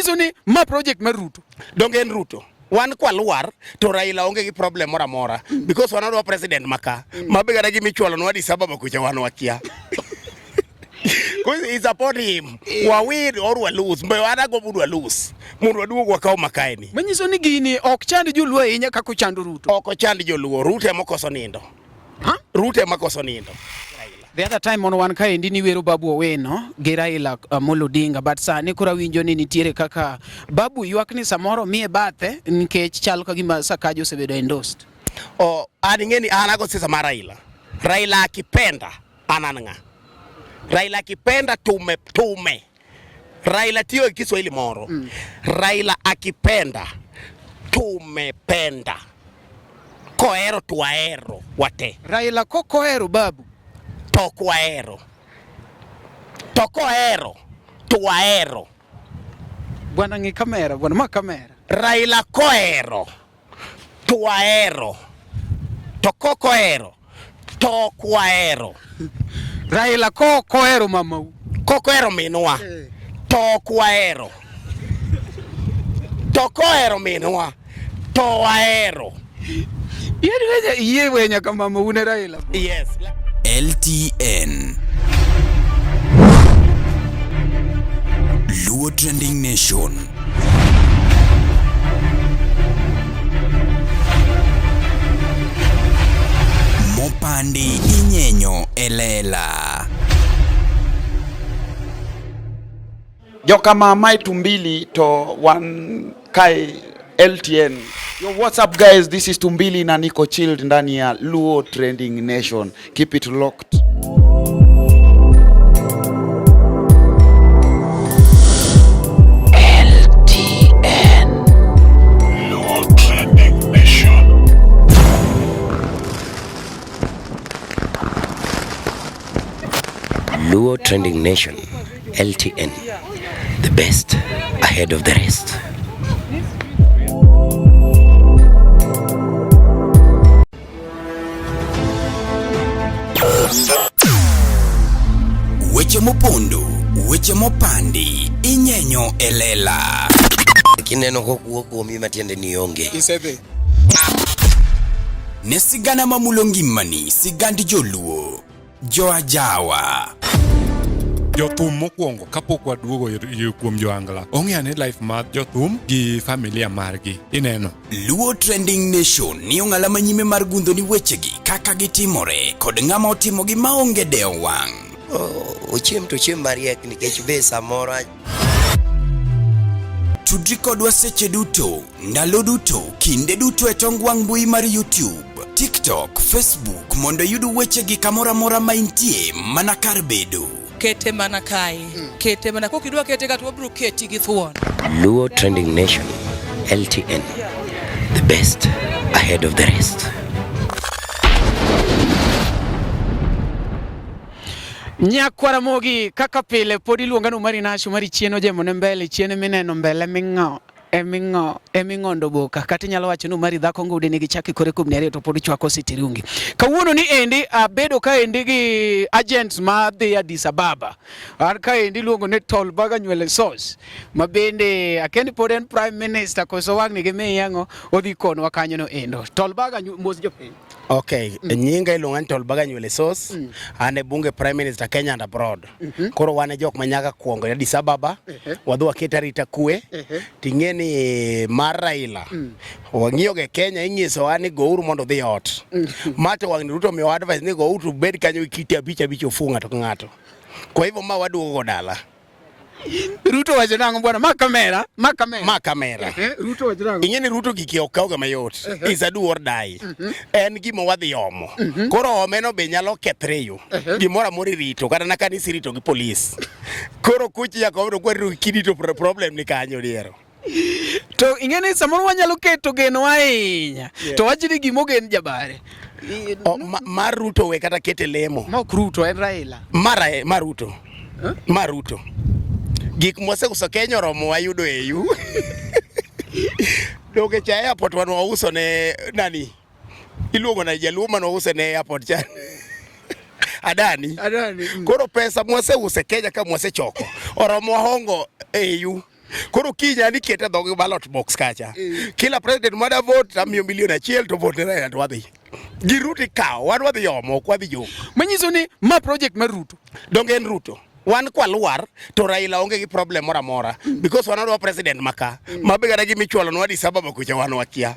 Manyiso ni ma project mar Ruto. Donge en Ruto? Wan kwalwar to Raila onge gi problem moro amora because wan odwa president maka ma be kata gima ichwalonwa Addis Ababa kucha wan wakia. Because he support him. Wa win or wa lose. Mbe wan agombo wa lose. Mondo waduog wakaw makaeni. Manyiso ni gini ok chand joluo ahinya kaka ochando Ruto. Ok ochand joluo. Ruto ema okoso nindo. Ha? Ruto ema koso nindo. The other time mono wan kaendi niwero Babu Owino gi Raila Amolo Odinga, but sani koro awinjo ni nitiere kaka Babu ywak ni samoro miye bathe nikech chal ka gima Sakaja osebedo endorsed. O, an ing'e ni an ago siasa mar Raila. Raila akipenda an an ng'a? Raila akipenda tume tume. Raila tiyo gi Kiswahili moro. Raila akipenda tumependa. Kohero to wahero wate. Raila kokohero Babu To ok wahero. To kohero to wahero. Bwana ng'i kamera, bwana ma kamera. Raila kohero to wahero. To kokohero to ok wahero. Raila kokohero mamau. Kokohero minwa to ok wahero. To kohero minwa to wahero. Yie we nyaka mamau ne Raila. Yes. LTN Luo Trending Nation. Mopandi inyenyo e lela. Joka mama Tumbili to wan kai LTN. Yo, what's up guys? This is Tumbili na niko chilled ndani ya Luo Trending Nation. Keep it locked. LTN Luo Trending Nation. Luo Trending Nation, LTN, the best ahead of the rest. Weche mopondo, weche mopandi, inyenyo e lela. Kineno kokuo kuomi matiende ni onge. Isedhi. Ne sigana mamulo ngimani, sigand joluo, joajawa. Jothum mokwongo kapok waduogo kuom joangla ong'e ane life mar jothum gi familia margi ineno. Luo Trending Nation ni ong'ala manyime mar gundho ni wechegi kaka gitimore kod ng'ama otimogi maonge dewo wang'. Ochiem to ochiem mariek nikech be samoro Tudri kodwa seche duto, ndalo duto, kinde duto e tong wang' mbui mar YouTube, TikTok, Facebook mondo iyud wechegi kamoro amora ma intie mana kar bedo. Kete mana kae. Kete mana kok idwa kete ka to wabiro keti gi thuon. Luo Trending Nation, LTN, the best ahead of the rest. Nyakwara Ramogi kaka pile pod iluonga ni Omari Nash, Omari chien ojemo ne mbele, chien mineno mbele ming'o eming'o eming'ondo boka kata inyalo wacho ni Omari dhako ngude nigi chak e kore kubni ariyo to pod chwako sitirungi. Kawuono ni endi abedo ka endi gi agents ma dhi Addis Ababa. An ka endi iluongo ni Tolbaga Nywele Sauce ma bende akia ni pod en prime minister koso wang'ni gi miye ang'o odhi konwa kanyo no endo. Tolbaga mos jopiny. Okay, nyinga iluonga ni Tolbaga Nywele Sauce. An e bunge Prime Minister Kenya and abroad. Koro wan e jok ma nyaka kuongo Addis Ababa. Wadhi waket arita kwe. Ting'e ni mar Raila. Wang'iyo ge Kenya inyisowa ni gouru mondo udhi ot. Ma to wang'ni Ruto omiyowa advice ni gouru to ubed kanyo gi kite abich abich ofu ng'ato ka ng'ato. Kwa hivyo ma waduogo go dala. Ruto wacho nang'o bwana? Ma kamera, ma kamera. Ma kamera. Ruto wacho nang'o? Ing'e ni Ruto giki ok kawga mayot. Is a do or die. En gima wadhi omo. Koro omeno be nyalo kethre yo. Gimoro amora irito kata na kanisa irito gi polis. Koro kuch nyaka omo to kwarito gi kidi to problem ni kanyo diero. To ing'e ni samoro wanyalo keto geno ahinya. To wach ni gima ogen jabare. O, ma, mar Ruto we kata kete lemo. Ma ok Ruto, en Raila. Mar, mar Ruto. Mar Ruto. Gik mwaseuso Kenya oromo wayudo e EU. Donge cha airport wan wauso ne nani? Iluongo na jaluo mane wause ne airport cha. Adani. Adani. Koro pesa mwaseuso e Kenya ka mwasechoko oromo wahongo EU. Koro kinya ni kete dhog ballot box kacha. Kila president mada vote amiyo milion achiel to vote ne Raila to wadhi. Gi Ruto ikawo, wan wadhi omo, ok wadhi jok. Manyiso ni ma project mar Ruto. Donge en Ruto. Wan kwalwar to Raila onge gi problem moro amora because wan odwa president maka. Ma be kata gimichwalonwa Addis Ababa kucha wan wakia.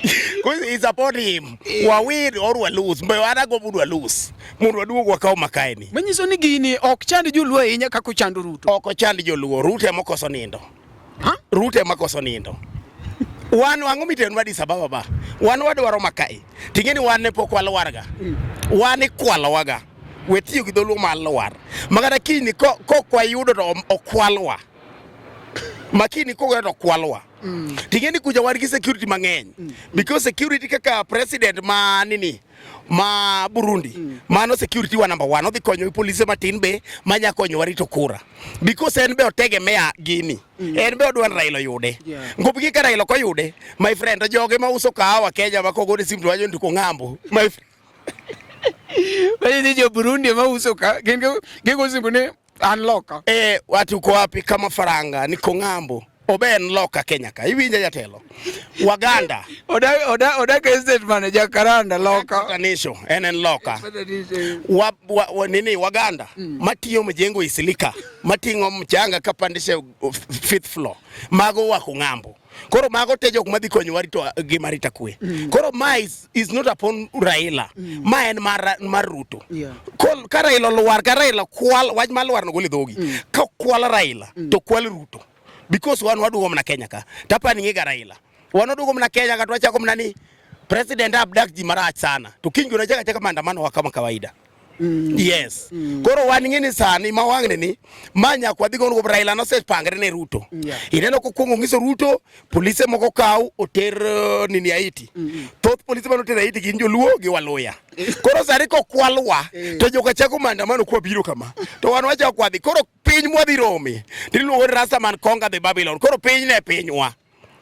Because he support him. Wa win or wa lose. Mbe wan agombo mondo wa lose. Mondo waduog wakaw makaeni. Manyiso ni gini ok chand joluo ahinya kaka ochando Ruto. Ok ochand joluo. Ruto ema okoso nindo. Ha? Ruto ema koso nindo. Wan ang'o mitenwa Addis Ababa ba? Wan wadwaro makae. Ting'e ni wan ne pok walwarga. Wan ikwalowaga. We tiyo gi dholuo mar lwar. Ma kata kiny kok wayudo to okwalwa. Ma kiny kogore to okwalwa. Ting'e ni kucha wan gi security mang'eny. Because security kaka president ma nini ma Burundi mano security wa number one odhi konyo gi polise matin be manya konyowa rito kura because en be otegemea gini en be odwa ni Raila oyude Yeah. ngopgi ka Raila ok oyude my friend joge mauso kahawa Kenya ma kogone simu to wacho ni tuko ng'ambo my friend Manyiso ni jo Burundi ema uso ka gin gigo simu ni an loka. Eh, watu uko wapi kama faranga niko ng'ambo obe en loka Kenya ka iwinja jatelo Waganda Odak odak odak estate manager Jacaranda loka. patanisho en en loka wa, wa, wa, nini Waganda matiyo mjengo isilika mating'o mchanga kapandishe fifth floor mago wako ng'ambo koro mago te jok madhi konyowa rito gima rita kwe koro ma is not upon Raila ma en mar, mar Ruto Yeah. Kol, ka Raila olwar ka Raila kwal wach mar lwar no gol e dhogi ka kwal Raila to kwal Ruto because wan waduogo mana Kenya ka tapani ng'e ga Raila wan waduogo mana Kenya ka to wachako mana ni president abduct ji marach sana to kiny go nachaka chaka maandamano wa kama kawaida Yes. Koro wan ng'e ni sani ma wang'ni ni ma nyaka wadhi go Raila nosepangre ne Ruto. Yeah. Ineno kokwongo ng'iso Ruto, polise moko kaw oter nini Haiti. Thoth polise mane oter Haiti gin joluo gi Waluya. Koro sani kokwalwa to joka chako maandamano kwa biro kama. To wan wachako wadhi. Koro piny mwadhi rome tiluongo ni Rastaman Conquer the Babylon. Koro piny ne pinywa.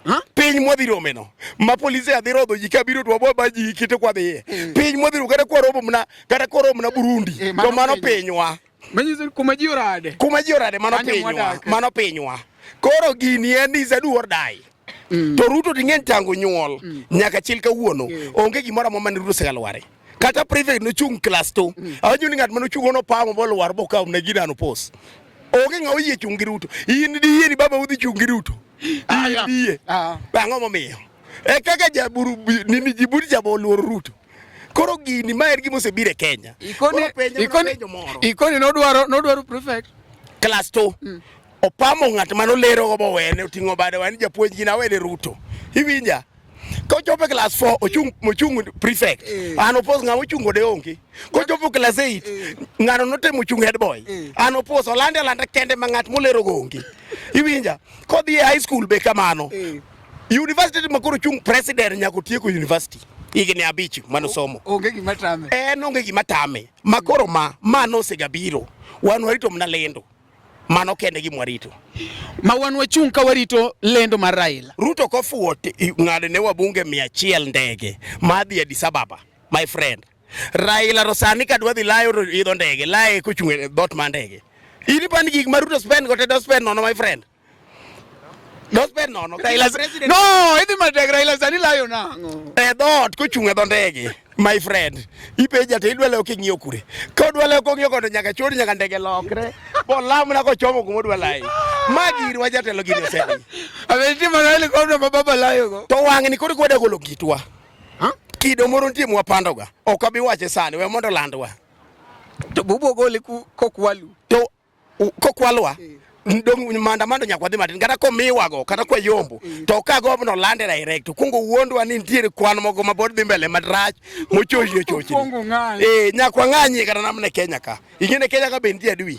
Ha? Piny mwadhi rome no ma polise adhi rodho ji kabiro to wabo ba ji kite kwa dhiye. Piny mwadhi romo kata kwaromo mna kata kwaromo na Burundi Eh, mano to mano pinywa. pinywa. Manyiso ni kuma ji orade. Kuma ji orade mano Kanyo pinywa. mwadake. Mano pinywa. Koro gini en is a do or die. To Ruto ting'en tango nyuol nyaka chil kawuono onge gimoro amora mane Ruto osegalware. Kata prefect nochung' class 2. Awacho ni ng'at mane ochung' nopamo bolwar bokawo ne ginano pos. Onge ng'a oyie chung' gi Ruto. In diyie ni baba udhi chung' gi Ruto. In diyie. Ah. Ang'o momiyo? E kaka jaburu nini Djibouti cha be oluoro Ruto. Koro gini ma en gima osebiro e Kenya. Ikoni Koro penjo mana ikoni penjo moro. ikoni nodwaro nodwaro prefect. Class 2. Opamo ng'at mane olero go bowene oting'o bade wene japuonj gina wene Ruto. Iwinja? Kochopo e class 4 ochung' ochung' prefect. An opos ng'ama ochung' kode onge. Kochopo class 8 ng'ano notemo chung' head boy. An opos olande alanda kende ma ng'at molero go onge. Iwinja? Kodhi e high school be kamano. University ma koro chung' president nyaka otieko university. Higni abich manosomo. Onge gima tame. En onge gima tame. Ma koro ma ma nosegabiro. Wan warito mana lendo. Mano kende gima warito. Ma wan wachung' ka warito lendo mar Raila. Ruto kofuwo ng'ado ne wabunge 100 ndege madhi Addis Ababa, my friend. Raila to sani ka dwa dhi layo to idho ndege, laye kochung' e dhoot mar ndege. In ipani gik ma Ruto spend go te do spend nono my friend. Do spend nono. Raila President- No, idhi matek Raila sani layo nang'o? E dhoot kochung' e dho ndege, my friend. Ipenja to idwa lewo king'iyo kure. Ka odwa lewo kong'iyo kono nyaka chor nyaka ndege lokre. Bolamna kochomo kuma odwa laye. Ma girwa jatelo gini osedhi. Abe nitie mana helicopter ma baba layo go. To wang'ni koro kwada golo kitwa. Kido moro nitie mwapandoga. Ok abi wache sani, we mondo olandwa. To bubo gole kokwalu. To kokwalwa dong maandamano nyaka wadhi matin kata komiwago kata kwayombo to ka gobno lande direct kuongo wuondwa ni nitiere kwan moko ma pod dhi mbele marach mochochni ochochni. Kuongo ng'any. Eh, nyaka wang'anyie kata namna Kenya ka. Ing'e ni Kenya ka be nitie adui.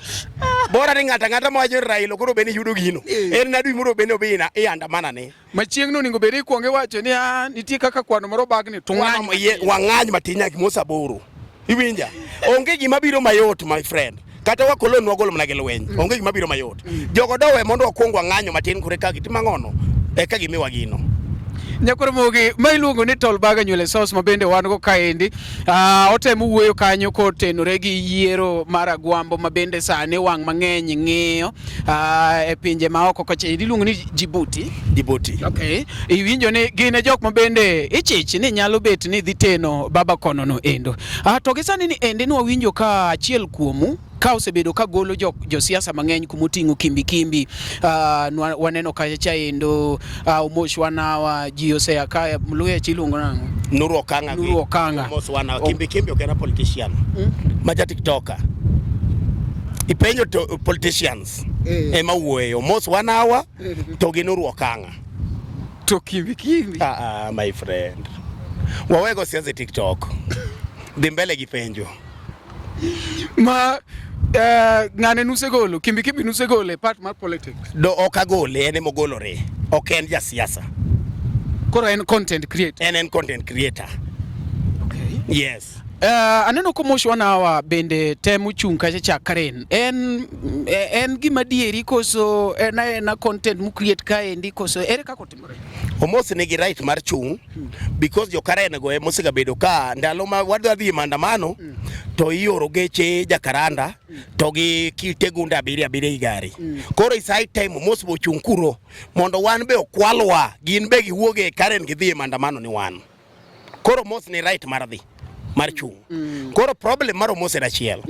Bora ni ng'ato ang'ata mawacho ni Raila koro be ni yudo gino. En adui moro be ni obi ina iandamana ne. Machieng'no onego bed ni ikwongo iwacho ni ah, nitie kaka kwano moro bagni to ng'any. Wang'any matin nyaka gimoro aboro. Iwinja? Onge gima biro mayot my friend. Kata wakolon wagolo mana gi lweny. Onge gima biro mayot. Jogo dowe mondo wakwong wang'anyo matin kore ka gitimo ang'ono eka gimiwa gino. Nyakwar Mogi ma iluongo ni Tolbaga Nywele Sauce ma bende wan go kaendi. Otemo wuoyo kanyo kotenore gi yiero mar Agwambo ma bende sani wang' mang'eny ng'iyo e pinje ma oko kocha iluongo ni Djibouti. Djibouti. Okay. Iwinjo ni gin e jok ma bende ichich ni nyalo bet ni dhi teno baba kono no endo. To gi sani ni endi nwawinjo ka achiel kuomu ka osebedo ka golo josiasa mang'eny kuma oting'o kimbi kimbi. Waneno kacha chaendo Omosh Wanawa ji osea ka Mluya chiluongo nang'o? Nuru Okanga. Nuru Okanga. Omosh Wanawa. Kimbi kimbi ok en a politician. Ma ja TikToker. Ipenjo to politicians ema wuoye. Omosh Wanawa to gi Nuru Okanga. To kimbi kimbi. Ah, ah, my friend. Wawego siasa e TikTok. Dhi mbele gi penjo. Ma ng'ane nusegolo kimbi kimbi nusegolo e part mar politics. Do ok agole, en emogolore. Ok en jasiasa. Koro en content creator. En content creator. Okay. Yes. Aneno ko Mosh Wanawa bende temo chung' kacha cha Karen. En gima dieri koso en aena content mu create kaendi koso ere kaka otimore? Omos nigi right mar chung' because jo Karen go ema osegabedo ka ndalo ma wadwa dhi e maandamano to ioro geche Jakaranda to gi kite gunde abiriyo abiriyo e gari. Koro is high time Omos bo ochung' kuro mondo wan be okwalwa gin be giwuog e Karen gidhi e maandamano ni wan. Koro Omos ni right mar dhi mar chung'. Koro problem mar Omos en achiel.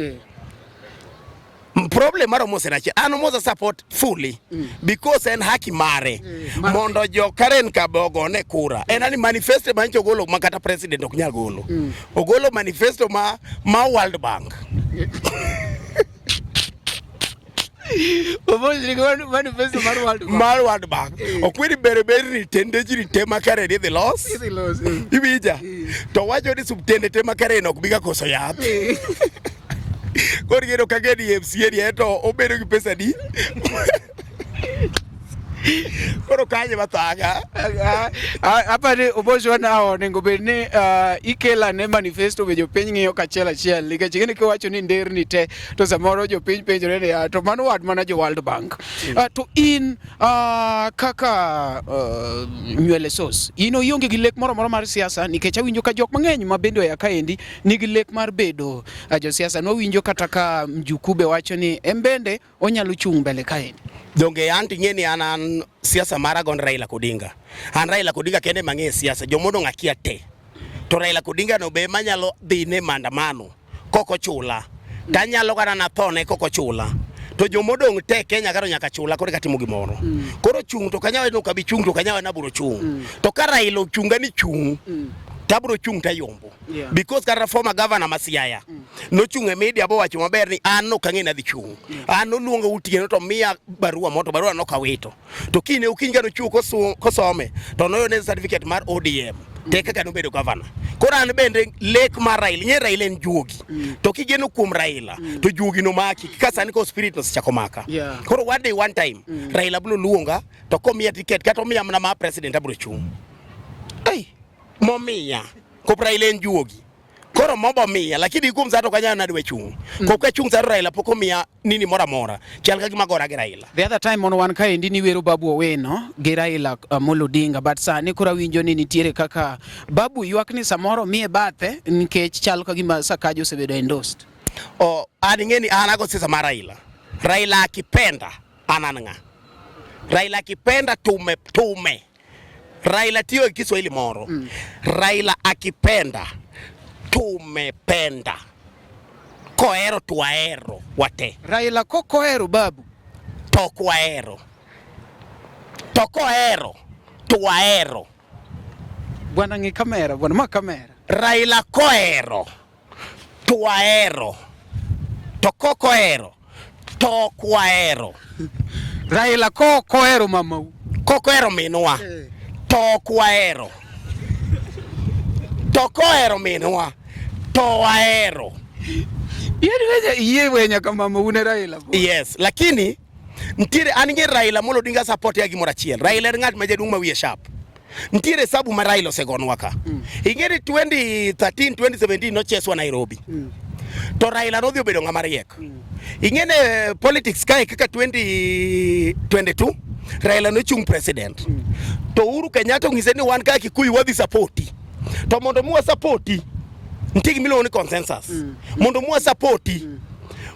Problem mar Omos en achiel. An Omos support fully because en haki mare mondo jo Karen ka be ogone kura. En ani manifesto ma nyocha ogolo ma kata president ok nyal golo. Ogolo manifesto ma World Bank. Omos nigi manifesto mar World Bank. Mar World Bank. Okweri ber ber ni tende ji te ma Karen idhi los. Idhi los. Iwinja? To wacho ni subtende te ma Karen ok biga koso yath. Koro ing'eyo ka geni MCA ni to obedo gi pesa di? Koro kanye mathaga. Apani Omosh Wanawa onego bed ni ikelane manifesto be jopiny ng'iyo kachiel achiel nikech ing'eni kiwacho ni nderni te to samoro jopiny penjore ni to mano wad mana jo World Bank. To in kaka Nywele Sauce, in ionge gi lek moro moro mar siasa nikech awinjo ka jok mang'eny ma bende oya kaendi nigi lek mar bedo josiasa. Nwawinjo kata ka Mjukuu be wacho ni en bende onyalo chung' mbele kaendi. Donge an ting'e ni an siasa mara gon Raila Odinga. An Raila Odinga kende mang'e siasa, jomodong' akia te. To Raila Odinga no be manyalo dhi ne maandamano kok ochula. Tanyalo kata nathone kok ochula. To jomodong' te Kenya karo nyaka chula koro eka timo gimoro. Koro chung' to kanyawe no kabi chung' to kanyawe nabiro chung'. To ka Raila ochunga ni chung' tabiro chung' tayombo. Because kata former governor ma Siaya nochung' e media bowacho maber ni an ok ang'e nadhi chung'. An noluonga otieno to miya barua moro to barua nok awito. To kiny okinyi ka nochung' kosome to noyudo ne certificate mar ODM. Te kaka nobedo governor. Koro an bende lek mar Raila, ing'e Raila en juogi. To kigeno kuom Raila to juogi nomaki. Ka sani ko spirit osechako maka. Koro one day one time Raila biro luonga to komiya ticket kata omiya mana mar president abiro chung'. Ai, momiya. Kop Raila en juogi. Koro mobo miya, lakini kuom sa to kanya nadwa chung'. Kop ka chung' sa to Raila pok omiya nini moro amora. Chal ka gima gora gi Raila. The other time mono wan kaendi niwero Babu Owino gi Raila Amolo Odinga but sani koro awinjo ni nitiere kaka Babu ywak ni samoro miye bathe nikech chal ka gima Sakaja osebedo endorsed. O, an ing'e ni an ago siasa mar Raila. Raila akipenda, an an ng'a? Raila akipenda tume tume. Raila tiyo e Kiswahili moro. Raila akipenda tumependa. Kohero twahero wate. Raila kokohero Babu To ok wahero. To kohero to wahero. Bwana ng'i kamera, bwana ma kamera. Raila kohero to wahero. To kokohero to ok wahero. Raila kokohero mamau. Kokohero minwa to ok wahero. To kohero minwa to wahero. Yie we nyaka mamau ne Raila. Yes, lakini nitiere an gi Raila Amolo Odinga support ya gimoro achiel. Raila en ng'at ma jaduong' ma wiye sharp. Nitiere hesabu ma Raila osegonwa ka. Ing'e ni 2013 2017 nocheswa Nairobi. To Raila nodhi obedo ng'ama riek. Ing'e ne politics kae kaka 2022 Raila nochung' president. To Uhuru Kenyatta onyise ni wan kaka Kikuyu wadhi sapoti. To mondo mi wasapoti nitie gima iluongo ni consensus. Mondo mi wasapoti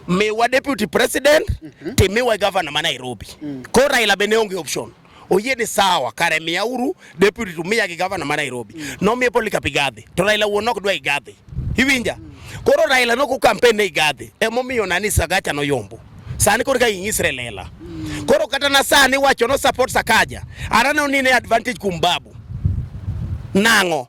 miwa deputy president timiwa governor ma Nairobi. Koro Raila be ne onge option. Oyie ni sawa kare miyauru deputy to miya gi governor ma Nairobi. Nomiye Polycarp Igathe to Raila wuon ok dwa Igathe. Iwinja? Koro Raila nok campaign ne Igathe emomiyo nani Sagacha noyombo. Sani koro ka ing'isre lela. Koro kata na sani wacho no support Sakaja. Aneno ni ne advantage kuom Babu. Nang'o?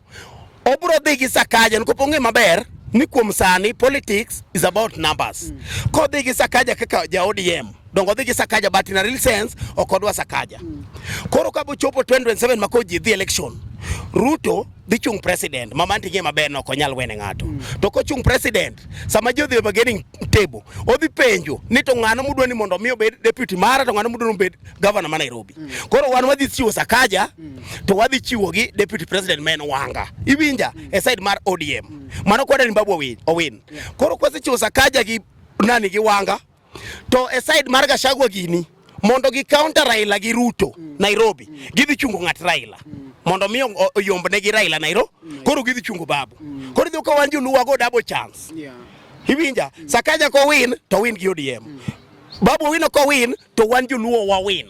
Obro dhi gi Sakaja nikop ong'e maber ni kuom sani politics is about numbers. Kodhi gi Sakaja kaka ja ODM, dongo odhi gi Sakaja but in a real sense ok odwa Sakaja. Koro ka bochopo 2027 ma ko ji dhi election, Ruto dhi chung president ma mantie maber no ok onyal wene ng'ato. To kochung president sama ji odhi e bargaining table, odhi penjo ni to ng'ano mudwa ni mondo mi obed deputy mara to ng'ano mudwa ni obed governor ma Nairobi. Koro wan wadhi chiwo Sakaja to wadhi chiwo gi deputy president ma en Wanga. Iwinja e side mar ODM. Mano kwada ni Babu owin. owin. Koro kwasechiwo Sakaja gi nani gi Wanga to e side mar Gachagua gini mondo gi counter Raila gi Ruto Nairobi gidhi chungo ng'at Raila mondo mi oyombne gi Raila Nairobi. Koro gidhi chungo Babu. Koro idhi ka wan joluo wago double chance. Iwinja? Sakaja ko win to win gi ODM. Babu Owino ko win to wan joluo wa win.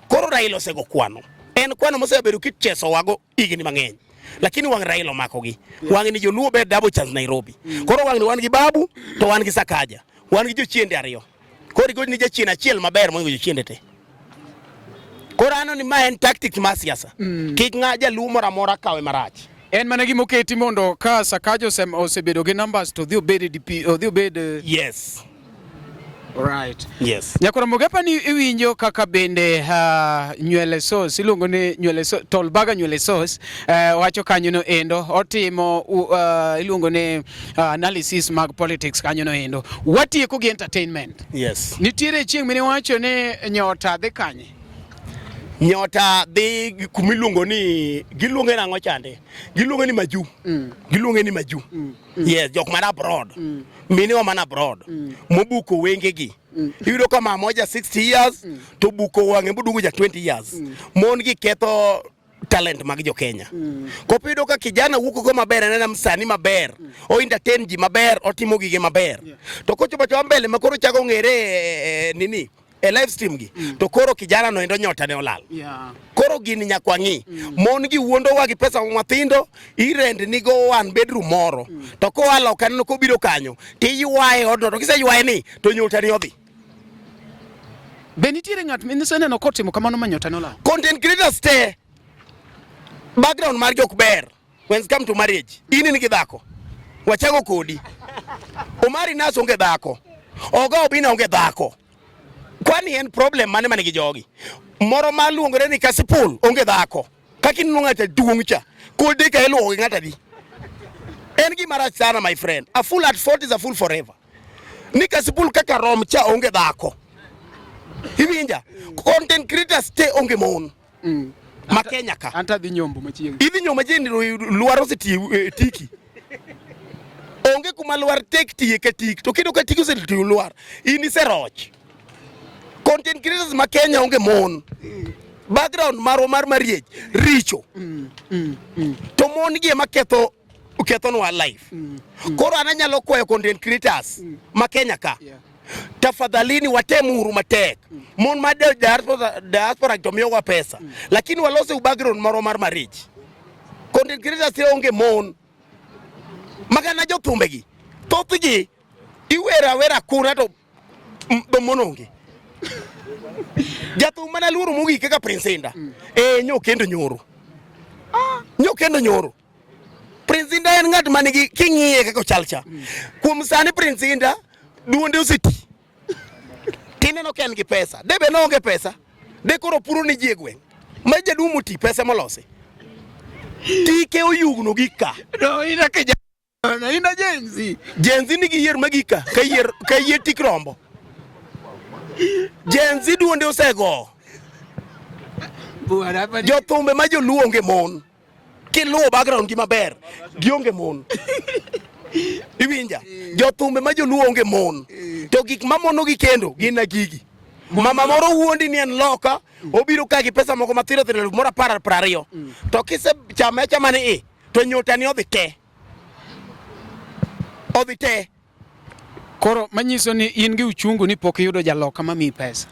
Koro Raila osego kwano. En kwano mosebedo kicheso wago higni mang'eny. Lakini wang' Raila omakogi. Wang' ni joluo ber double chance Nairobi. Koro wang' ni wan gi Babu to wan gi Sakaja. Wan gi jochiende ariyo. Koro igoni ni jachien achiel maber moingo jochiende te. Koro aneno ni ma en tactics mar siasa. Kik ng'a jaluo moro amora kawe marach. En mana gima oketi mondo ka Sakaja osebedo gi numbers to odhi obed e DP, odhi obed Yes. Right. Yes. Nyakora Mogepa ni iwinjo kaka bende nywele sauce iluongo ni nywele sauce Tolbaga nywele sauce wacho kanyo no endo otimo iluongo ni analysis mag politics kanyo no endo. Watieko gi entertainment. Yes. Nitiere chieng' mine wacho ni nyota dhi kanye? Nyota dhi kuma iluongo ni giluonge nang'o chande? Giluonge ni Maju. Giluonge ni Maju. Yes, jok man abroad. Minewa man abroad. Mobuko wengegi. Iyudo ka mama moja 60 years to buko wang'e moduogo ja 20 years. Mon gi ketho talent mag jo Kenya. Kopo iyudo ka kijana wuok go maber en msanii maber, o entertain ji maber, otimo gige maber. To kochopo chopo mbele ma koro chako ng'ere nini e live stream gi to koro kijana no endo nyota ne olal. Koro gini nyaka wang'i. Mon gi wuondowa gi pesa mathindo, irent nigo one bedroom moro. To koa loka neno kobiro kanyo, tiywaye odno, to kiseywaye ni to nyota ni odhi. Be nitiere ng'at miseneno kotimo kamano ma nyota ne olal? Content creators te background mar jok ber when it come to marriage. In in gi dhako. Wachago kodi. Omari Nas onge dhako. Oga Obina onge dhako. Kwani en problem mane mane gi jogi? Moro ma luongore ni Kasipul onge dhako. Kaka ineno ng'ato duong' cha. Kode ka iluwo gi ng'ato adi? En gima rach sana my friend. A fool at 40 is a fool forever. Ni Kasipul kaka rom cha onge dhako. Iwinja? Content creators te onge mon. Ma Kenya ka. Anta dhi nyombo machiegni. Idhi nyombo machiegni lwar oseti tiki. Onge kuma lwar tek tiye ka tik. To kendo ka tik osetiyo lwar, in iseroch. Content creators ma Kenya onge mon. Background marwa mar marriage richo. To mon gi ema ketho kethonwa life. Koro an anyalo kwayo content creators ma Kenya ka. Tafadhalini watemuru matek. Mon ma diaspora to miyowa pesa. Lakini walose background moro mar marriage. Content creators te onge mon. Magana jothumbe gi. Thothgi iwero awera kura to dho mon onge. Jathum mana luoro mogik kaka Prince Indah. Nyo kendo nyoro. Nyo kendo nyoro. Prince Indah en ng'at manigi king'iye kaka ochal cha. Kuom sani Prince Indah duonde oseti. Tineno ka en gi pesa. Debe ne onge pesa. De koro puro ni ji e gweng'. Ma jaduong' moti pesa molosi. Tike oyugno gi ka. No, ina kijana, ina Gen Z. Gen Z nigi yier magik ka, ka yier tik rombo. Gen Z duonde osego. Jothumbe ma joluo onge mon. Kiluwo background gi maber, gionge mon. Iwinja? Jothumbe ma joluo onge mon. To gik mamono gi kendo gin na gigi. Mama moro wuondi ni en loka, obiro ka gi pesa moko mathindo thindo elfu moro apar piero ariyo. To kisechame achama ni i, to nyota ni odhi te. Odhi te. Koro manyiso ni in gi uchungu ni pok iyudo jaloka mamiyi pesa.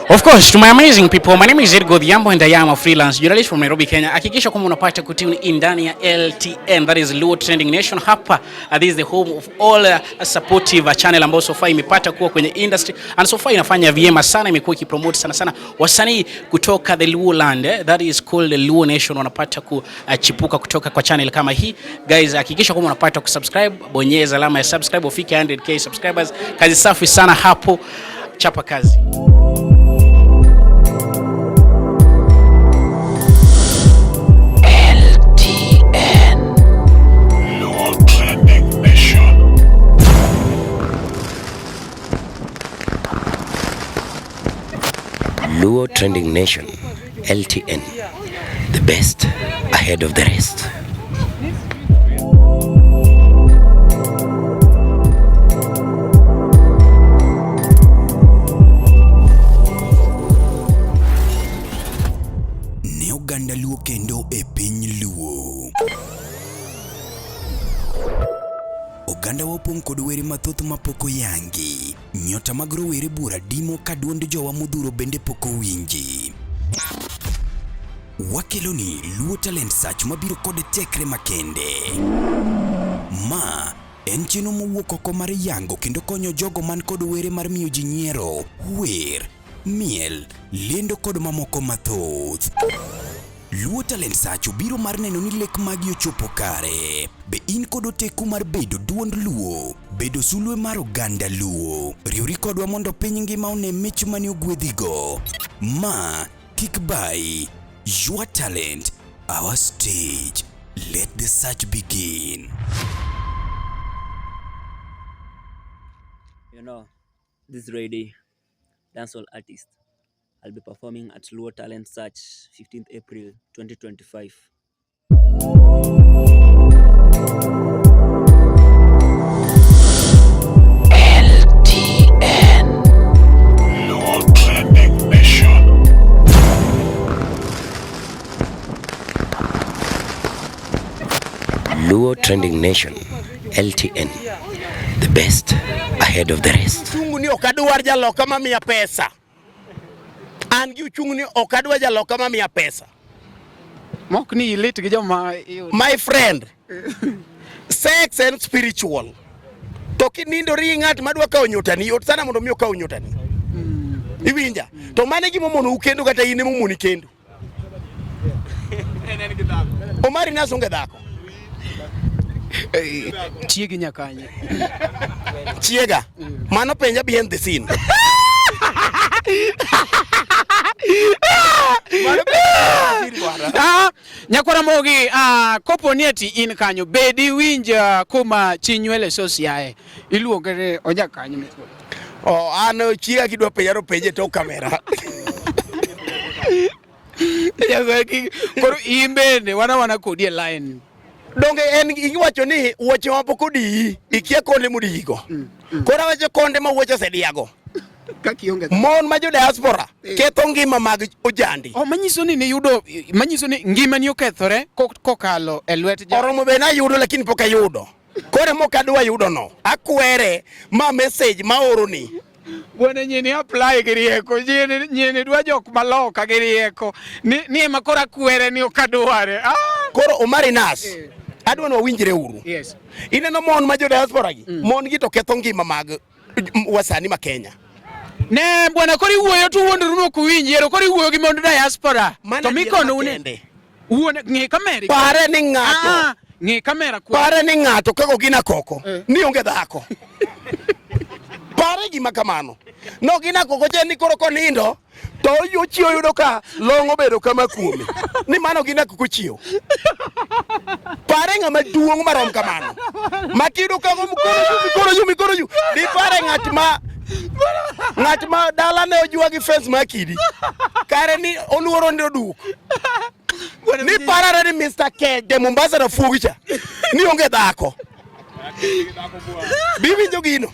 Of course, to my amazing people, my name is Edgar Odhiambo and I am a freelance journalist from Nairobi, Kenya. Hakikisha kwamba unapata kutune in ndani ya LTN, that is Luo Trending Nation. Hapa, this is the home of all supportive channel ambayo so far imepata kuwa kwenye industry and so far inafanya vyema sana, imekuwa ikipromote sana sana wasanii kutoka the Luo land, that is called the Luo Nation, wanapata kuchipuka kutoka kwa channel kama hii. Guys, hakikisha kwamba unapata kusubscribe, bonyeza alama ya subscribe ufike 100k subscribers. Kazi safi sana hapo, chapa kazi. LTN. Luo Trending Nation. Luo Trending Nation, LTN, the best ahead of the rest. Ne oganda Luo kendo e piny Luo. Oganda wa opong' kod were mathoth mapok oyangi. Nyota mag rowere buora dimo ka duond jowa modhuro bende pok owinji. Wakeloni Luo Talent Search mabiro kod tekre makende. Ma en chenro mowuok oko mar yango kendo konyo jogo man kod were mar miyo ji nyiero, wer, miel, lendo kod mamoko mathoth. Luo Talent Search obiro mar neno ni lek magi ochopo kare. Be in kod oteku mar bedo duond Luo? Bedo sulwe mar oganda Luo? Riwri kodwa mondo piny ngima one mich mane ogwedhigo. Ma kik bayi. Your talent, our stage. Let the search begin. You know, this lady, dancehall artist, I'll be performing at Luo Talent Search 15th April 2025. LTN. Luo Trending Nation. Luo Trending Nation, LTN, the best ahead of the rest. Uchungu ni ok adwar jaloka mamiya pesa. An gi uchungu ni ok adwar jaloka mamiya pesa. Mok ni ilit gi joma My friend, sex and spiritual. To kinindori gi ng'at madwa kawo nyotani, yot sana mondo mi okaw nyotani. Iwinja? To mano e gima omonou kendo kata in ema omoni kendo. Omari Nas onge dhako. Chiegi nyakanye. Chiega. Mano penja behind the scene. Mano penja behind the scene bwana. Ah, nyakwara mogi ah, kopo ni ati in kanyo bedi winj kuma chi nywele sos yae iluonge ni onya kanyo. Oh, an chiega kidwa penja to penje tok kamera. Koro in bende wana wana kodi e line. Donge en iwacho ni wuoche ma pok odiyi, ikia konde modiyigo. Koro awacho konde ma wuoche osediyago. Mon ma jo diaspora ketho ngima mag ojandi. Oh, manyiso ni niyudo, manyiso ni ngimani okethore kokalo e lwet ja. Oromo be nayudo lakini pok ayudo. Koro mok adwa yudo no. Akwere ma message ma oroni. Bwana nyini apply gi rieko, nyini nyini dwa jok maloka gi rieko. Ni ni ema koro akwere ni ok adware. Ah! Koro Omari Nas, adwa ni wawinjre uru. Yes. Ineno mon ma jo diaspora gi, mon gi to ketho ngima mag wasani ma Kenya. Ne bwana koro iwuoyo to wuondoru ni ok uwinji, ero koro iwuoyo gi mond diaspora. Mano To adiera mikono une. makende. Wuon ng'i kamera. Pare ni ng'ato. Ah, ng'i kamera kwa. Pare ni ng'ato kaka ogina koko ni onge dhako. Pare gima kamano. No gina koko che ni koro konindo to ochiewo yudo ka long' obedo kama kuome. Ni mano gina koko chiewo. Pare ng'ama duong' marom kamano. Ma kiyudo ka koro yu koro yu koro yu. Di pare ng'at ma ng'at ma dala ne ojwa gi fence ma kidi. Kare ni oluoro ni oduk. Ni parare ni Mr. Kede Mombasa rafuogi cha. Ni onge dhako. Biwinjo gino.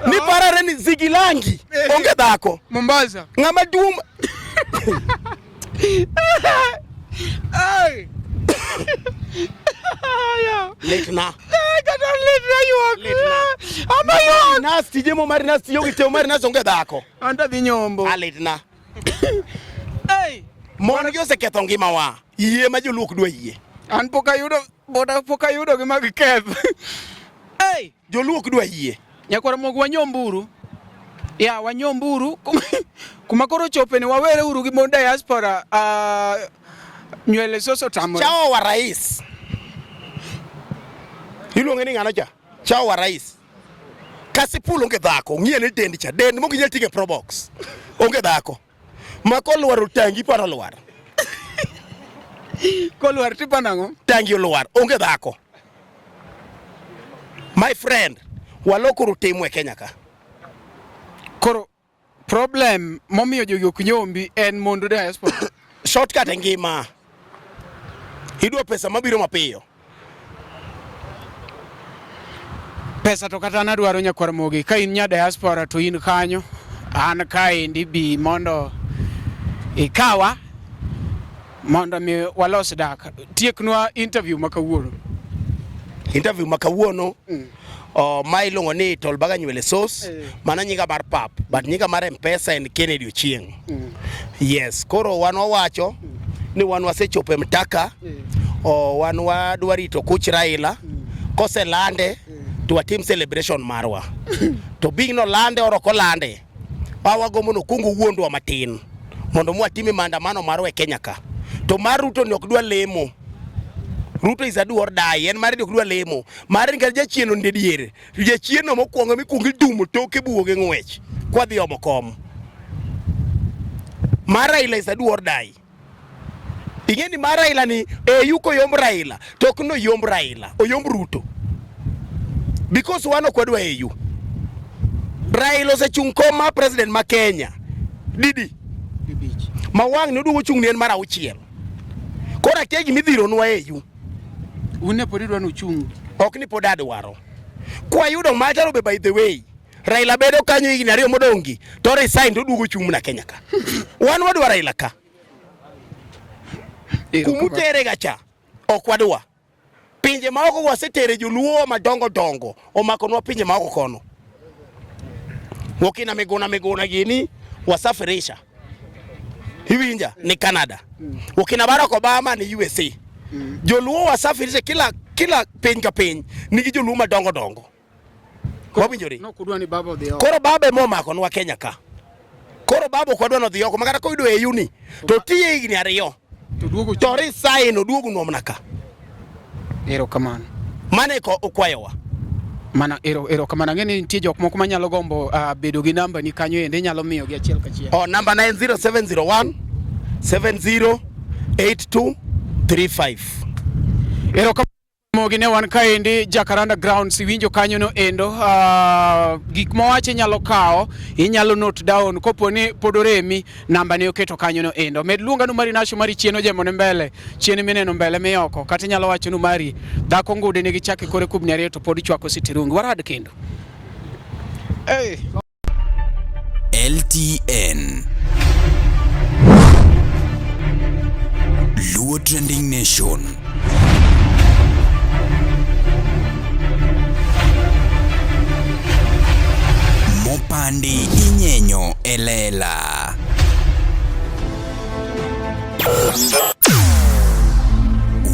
Ni parare ni Zigilangi onge dhako. Mombasa. Ng'ama duong' Ai. Litna. Kata litna ywak. Litna. Ama ywak. Nasty jemo mar nasty yogi teo mar nasty onge dhako. Anta dhi nyombo. Alitna. Ei. Mon gi oseketho ngimawa. Yie ma joluo ok dwa yie. An pok ayudo boda pok ayudo gi mag keth. Ei. Joluo ok dwa yie. Nyakwar Mogo wanyomburu. Ya wanyomburu kuma koro chope ni wawere uru gi mon diaspora nywele soso tamore. Chao wa rais. Iluonge ni ng'ano cha? Chao wa rais. Kasipul onge dhako, ng'iye ni dend cha, dend mok inyal ting'e probox. Onge dhako. Ma kolwar otangi paro lwar. Kolwar tipo nang'o? Tangi olwar, onge dhako. My friend, walokuru timwa e Kenya ka. Koro problem momiyo jogi ok nyombi en mondo diaspora. Shortcut e ngima. Idwa pesa mabiro mapiyo. Pesa to kata an adwaro nyakwar Mogi, ka in nya diaspora to in kanyo, an kaendi bi mondo ikawa mondo mi walos dak. Tieknwa interview ma kawuono. Interview ma kawuono ma iluongo ni Tolbaga Nywele Sauce, mano nyinga mar pap, but nyinga mar M-Pesa en Kennedy Ochieng. Yes, koro wan wawacho ni wan wasechopo e mtaka, wan wadwa rito kuch Raila, koselande to watim celebration marwa. To bing nolande or ok olande, wagombo ni okwong owuondwa matin mondo mwatime maandamano marwa e Kenya ka. To mar Ruto ni ok dwa lemo. Ruto is a do or die, en mare ni ok dwa lemo. Mare ni kata jachien onde diere. Jachien no mokwongo mikwongo idumo toke buoge ng'wech kwadhi omo kom. Mar Raila is a do or die. Ing'e ni mar Raila ni AU koyomb Raila to ok noyomb Raila, oyomb Ruto. Because wan ok wadwa AU. Raila osechung' kom mar president ma Kenya. Didi. Ma wang' ni oduogo chung' ni en mar auchiel. Koro akia gima idhironwa AU. Un ne pod idwa ni uchung'. Ok ni pod adwaro. Kwayudo macharo be by the way. Raila bedo kanyo higni ariyo modong' gi to resign to oduogo chung' mana Kenya ka. Wan wadwa Raila ka. Kumutere ga cha ok wadwa. Pinje maoko wasetere joluo madongo dongo omakonwa pinje maoko kono. Wakina Miguna Miguna gini wasafirisha. Iwinja ni Canada. Wakina Barack Obama ni USA. Joluo wasafirisha kila piny ka piny nigi joluo madongo dongo. Wawinjore? Nokudwa ni baba odhi oko. Koro baba ema omakonwa Kenya ka. Koro baba ok wadwa nodhi oko makata koyudo AU ni to tiye higni ariyo to resign oduogo nwa mana ka. Erokamano. Mano e okwayowa. Mana erokamano. Ang'e ni nitie jok moko manyalo gombo bedo gi namba ni kanyo ende inyalo miyogi achiel kachiel. Oh, namba na en 0701 70 8235. Erokamano. Mogi ne wan kaendi Jacaranda Grounds iwinjo kanyo no endo gik mowacho inyalo kawo inyalo note down kopo ni pod oremi namba ne oketo kanyo no endo med luonga nu mari nasho mari chien ojemo ne mbele chien mineno mbele miyoko kata inyalo wacho nu mari dhako ngude nigi chake kore kubni ariyo to pod ichwako sitirungi warad kendo hey. LTN Luo Trending Nation. Mopandi inyenyo e lela.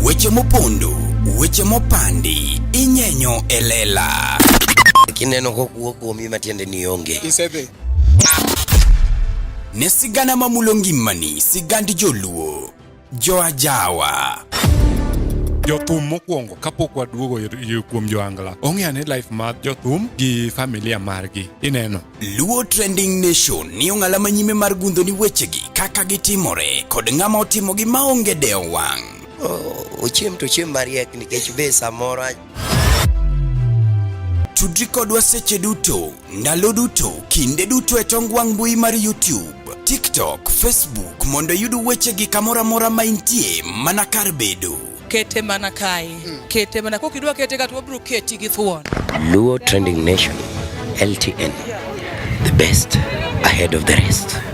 Weche mopondo, weche mopandi inyenyo e lela. Kineno kokuo kuomi matiende ni onge. Isedhi. Ne sigana mamulo ngimani, sigand joluo, joajawa. Jothum mokwongo kapok waduogo kuom joangla ong'eyo ni life mar jothum gi familia margi ineno. Luo Trending Nation ni ong'ala manyime mar gundho ni wechegi kaka gitimore kod ng'ama otimogi maonge dewo wang'. Ochiem to ochiem mariek nikech be samoro Tudri kodwa seche duto, ndalo duto, kinde duto e tong wang' mbui mar YouTube, TikTok, Facebook mondo iyud wechegi kamoro amora ma intie mana kar bedo. Kete mana kae. Kete mana kokidwa kete ka to wabiro keti gi thuon. Luo Trending Nation, LTN, the best ahead of the rest.